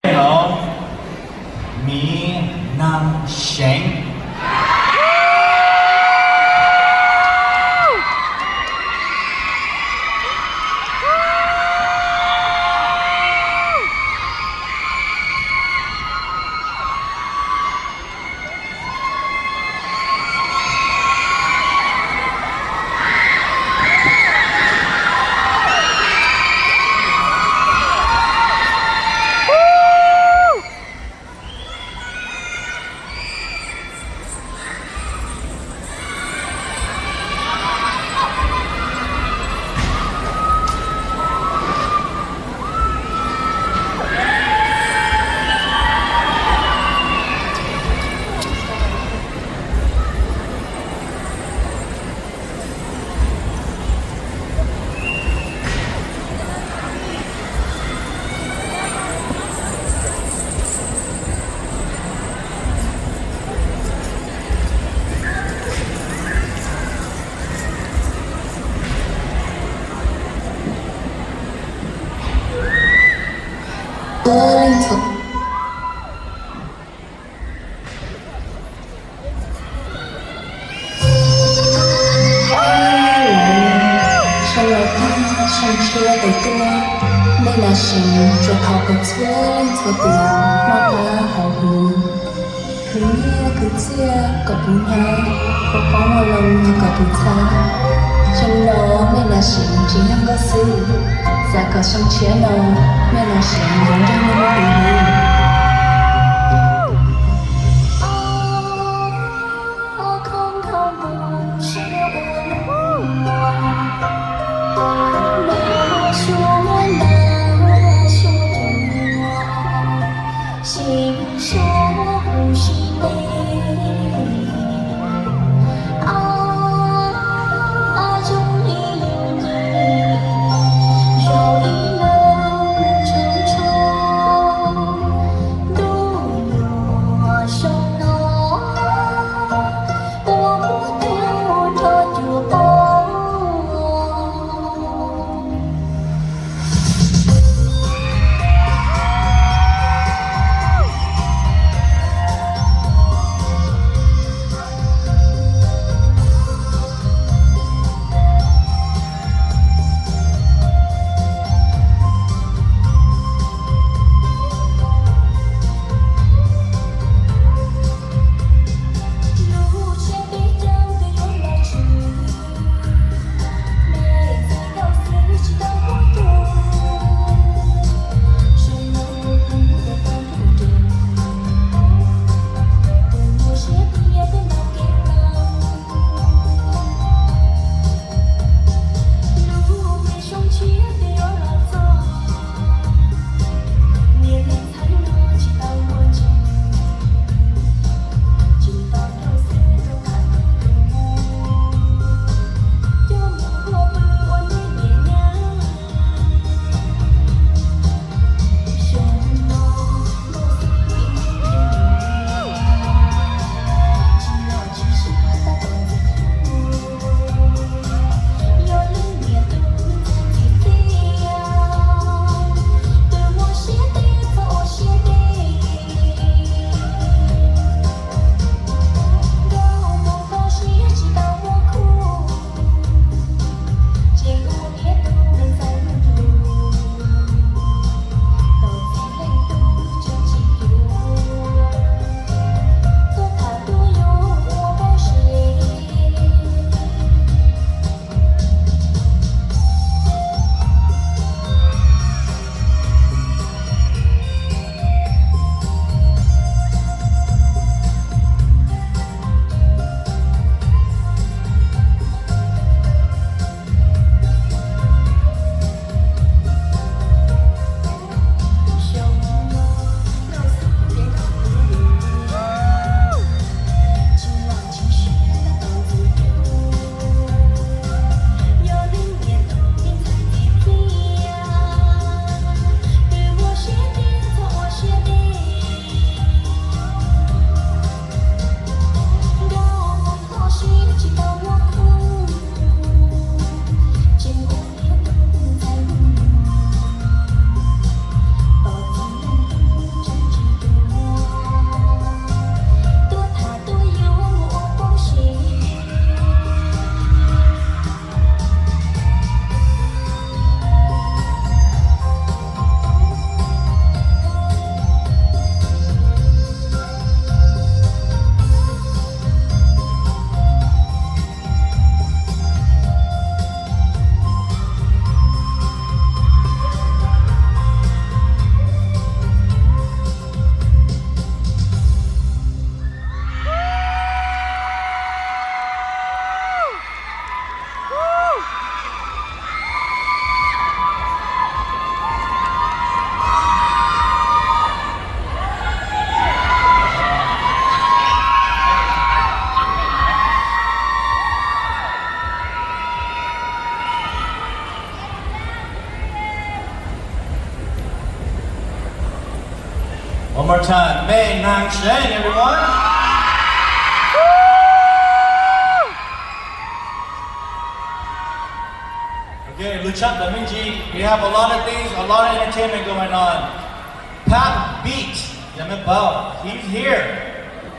Hello, miv Nam Seev. Xyoo no tag xyoo tshiab tes tuaj, mej Nam Seev tsuas thov kom txhua leej txhua tus noj qab haus huv, khwv nyiaj khwv txiaj kom puv hnab, ua qoob ua loo kom puv txhab. Xyoo no mej Nam Seev tsis yog nkauj xwb, xav kom xyoo tshiab no mej Nam Seev yuav nrog mej muaj kev hlub. One more time. Mej Nang Seng, everyone. Okay, luag tshaj tawm me ntsis. We have a lot of things, a lot of entertainment going on. Pap Beat, yog mej paub, he's here.